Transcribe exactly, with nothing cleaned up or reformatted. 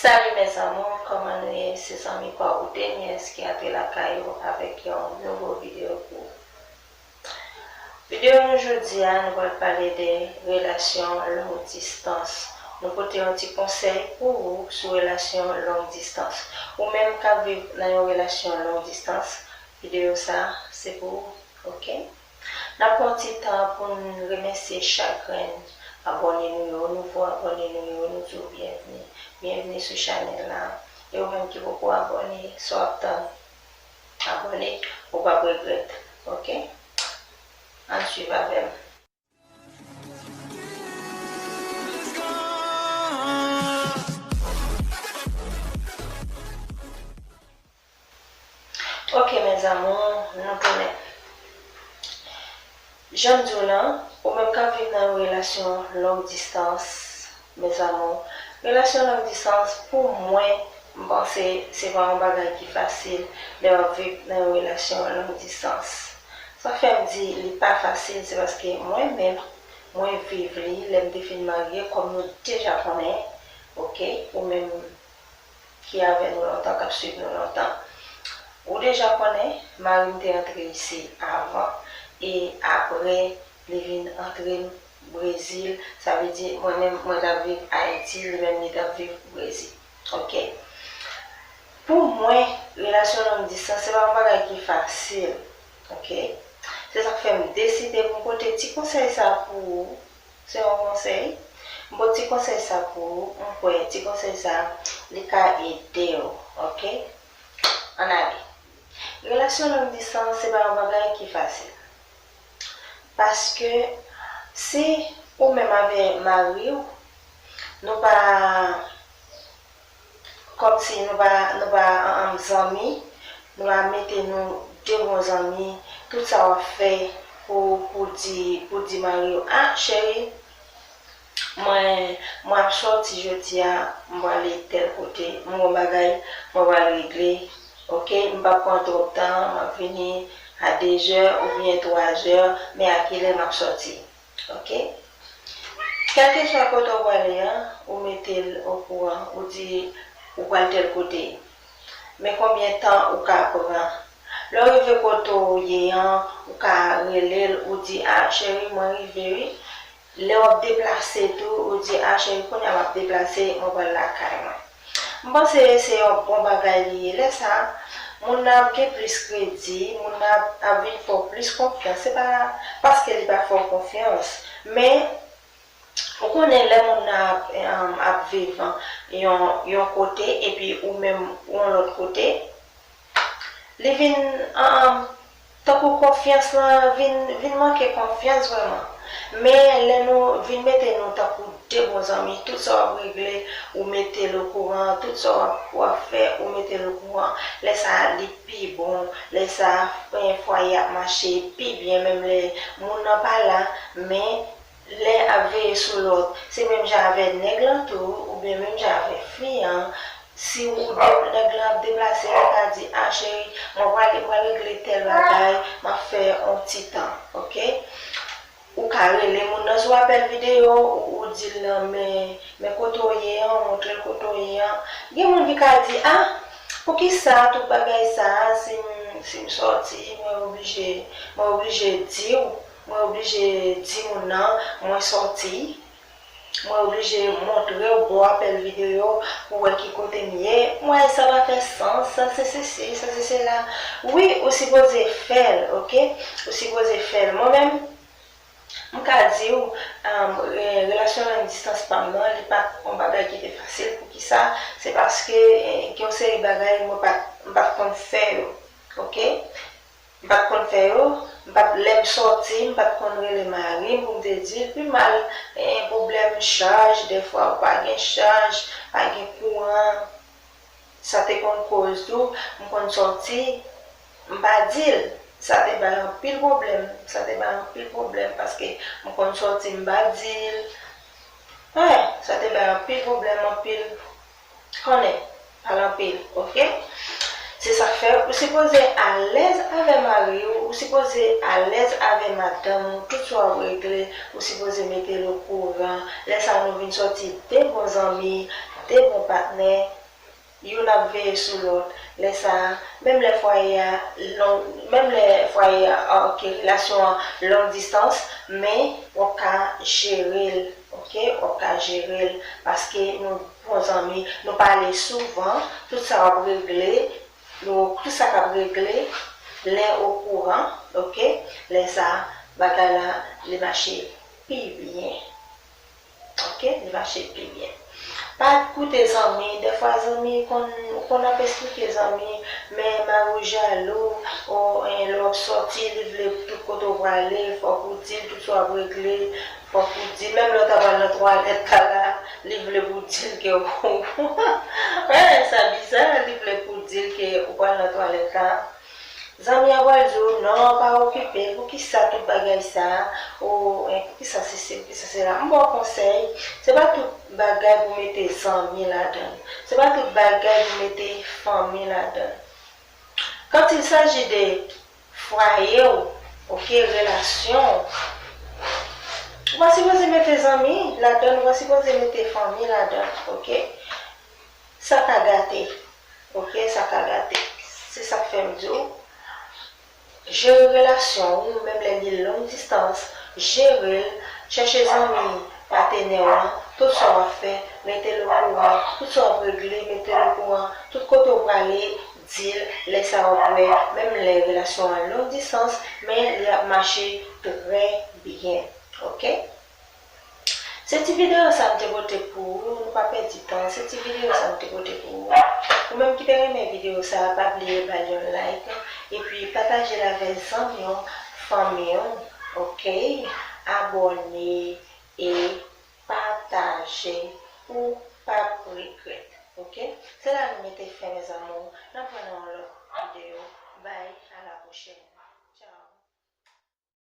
Salut mes amours, kòman nou ye? Se zanmi pa w Denies ki antre lakay ou avèk yon nouvo videyo pou ou. Videyo nou jodi a, nou pral pale de relasyon long distans. Nou pote yon ti konsèy pou ou sou relasyon long distans. Ou menm k ap viv nan yon relasyon long distans, videyo sa se pou ou, oke? N ap pran ti tan pou n remèsye chak grenn abòne nou yo, nouvo abòne nou yo, nou di w byenvni. Byenvni sou chanèl la. E ou menm ki poko abòne, sa w ap tann? Abòne, ou p ap regrèt, oke? Ann swiv avè m. Ok, mes amours, nou tounen. Jan m di w lan, ou menm k ap viv nan yon relasyon long distans, mes amours, relasyon long distans, pou mwen, m panse se pa yon bagay ki fasil lè w ap viv nan yon relasyon long distans. Sa k fè m di li pa fasil, se paske mwen menm, mwen viv li lè m te fin marye, kòm nou deja konnen, ok, ou menm ki avè nou lontan, k ap swiv nou lontan. Ou deja konnen, mari m te antre isi avan, e apre, li vin antre Brezil. Sa vle di, mwen menm, mwen t ap viv Ayiti, li menm, li t ap viv Brezil. Ok? Pou mwen, relasyon long distans, se pa yon bagay ki fasil. Ok? Se sa k fè m deside pou m pote ti konsèy sa pou ou. Se yon konsèy. M pote ti konsèy sa pou ou. M kwè ti konsèy sa, li ka ede w. Ok? Ann ale. Relasyon long distans, se pa yon bagay ki fasil. Paske si ou menm avè mari w, nou pa, kòmsi nou pa, nou pa, um, zanmi, nou pa mete nou de bon zanmi, tout sa w ap fè pou, pou di, pou di mari w, ah, cheri, mwen, mwen ap sòti jodi a, m prale tèl kote, m gon bagay, mwen pral regle, ok, m p ap pran twòp tan, m ap vini a de zè oubyen twa zè, men a kilè m ap sòti, ok? Kèlkeswa kote w prale an, ou mete l okouran, ou di ou pral tèl kote. Men konbyen tan ou ka pran? Lè w rive kote w ye an, ou ka rele l, ou di, ah, cheri, mwen rive wi. Lè w ap deplase tou, ou di, ah, cheri, kounye a m ap deplase, mwen pral lakay mwen. M panse se yon bon bagay li ye. Lè sa, moun nan ap gen plis kredi, moun nan ap, ap vin fè w plis konfyans. Se pa paske li pa fè w konfyans, men ou konnen lè moun nan ap, em, ap viv yon, yon kote epi ou menm ou yon lòt kote, li vin, em, tankou konfyans lan vin, vin manke konfyans vrèman. Men lè nou vin mete nou tankou de bon zanmi, tout sa w ap regle, ou mete l okouran, tout sa w ap, w ap fè, ou mete l okouran. Lè sa a, li pi bon. Lè sa a, fwaye ap mache pi byen, menm lè moun nan pa la, men lè ap veye sou lòt, se menm jan avè nèg lan tou, oubyen menm jan avè fi an. Si ou de-, nèg lan ap deplase, li ka di, ah, cheri, mwen prale, mwen regle tèl bagay, m ap fè yon ti tan, ok? Ou ka rele moun nan sou apèl videyo, ou, ou di l, men, men kote w ye an, ou montre l kote w ye an. Gen moun ki ka di, ah, poukisa tout bagay sa a, si m, si m sòti, mwen oblije, mwen oblije di w, mwen oblije di moun nan, mwen sòti. Mwen oblije montre w bò apèl videyo pou w wè ki kote m ye. Mwen, sa pa fè sans, sa se sesi, sa se sela. Wi, ou sipoze fè l, ok? Ou sipoze fè l. Mwen menm, m ka di w, um, re-, relasyon long distans pa m nan, li pa t yon bagay ki te fasil. Poukisa? Se paske, eh, gen yon seri bagay mwen pa t, m pa t konn fè yo, ok? M pa t konn fè yo, m pa t, lè m sòti, m pa t konn rele mari m pou m te di l, pi mal, eh, pwoblèm chaj, dèfwa ou pa gen chaj, pa gen kouran. Sa te konn koz tou, m konn sòti, m pa di l. Sa te bay anpil pwoblèm, sa te bay anpil pwoblèm paske m konn sòti, m pa di l. Wi, sa te bay anpil pwoblèm, anpil. Konnen, pale anpil, ok? Se sa k fè ou sipoze alèz avè mari w, ou sipoze alèz avè madanm ou, tout sa w ap regle, ou sipoze mete l okouran. Lè sa a nou vin sòti de bon zanmi, de bon patnè, youn ap veye sou lòt. Lè sa a, menm lè fwaye a long, menm lè fwaye a, ok, relasyon an long distance, men w ap ka jere l, ok? W ap ka jere l paske nou bon zanmi, nou pale souvan, tout sa w ap regle, nou, tout sa k ap regle, lè okouran, ok? Lè sa a, bagay la, li mache pi byen. Ok, li mache pi byen. Pa koute zanmi. Dèfwa zanmi konn, ou konn ap esplike zanmi, men mari w jalou, o, en, lè w ap sòti, li vle tout kote w prale, fòk ou di l tout sa w ap regle, fòk ou di l, menm lè w ta pral nan twalèt la, la, li vle pou w di l ke w, wè, sa biza, li vle pou w di l ke ou pral nan twalèt la. Zanmi an pral di w, non, pa okipe, poukisa tout bagay sa, ou, eh, poukisa sesi, poukisa sela. M ba w konsèy, se pa tout bagay pou mete zanmi ladan l. Se pa tout bagay pou mete fanmi ladan l. Quand il s'agit de fwaye w, ok, relasyon w, ou pa sipoze mete zanmi ladan l, ou pa sipoze mete fanmi ladan l, ok? Sa ka gate. Ok, sa ka gate. Se sa k fè m di w, jere relasyon ou, menm lè li long distance, jere l, chèche zanmi patenè w lan, tout sa w ap fè, mete l okouran, tout sa w ap regle, mete l okouran, tout kote w prale, di l, lè sa w ap wè, menm lè relasyon an long distance, men li ap mache trè byen. Ok? Se ti videyo sa m te pote pou ou, nou pa pèdi tan, se ti videyo sa m te pote pou ou. Ou menm ki te renmen videyo sa, pa bliye ba l yon like, epi pataje l avèk zanmi w, fanmi w, ok? Abòne e pataje, ou p ap regrèt, ok? Se la nou mete fen, mes amours, n ap wè nan yon lòt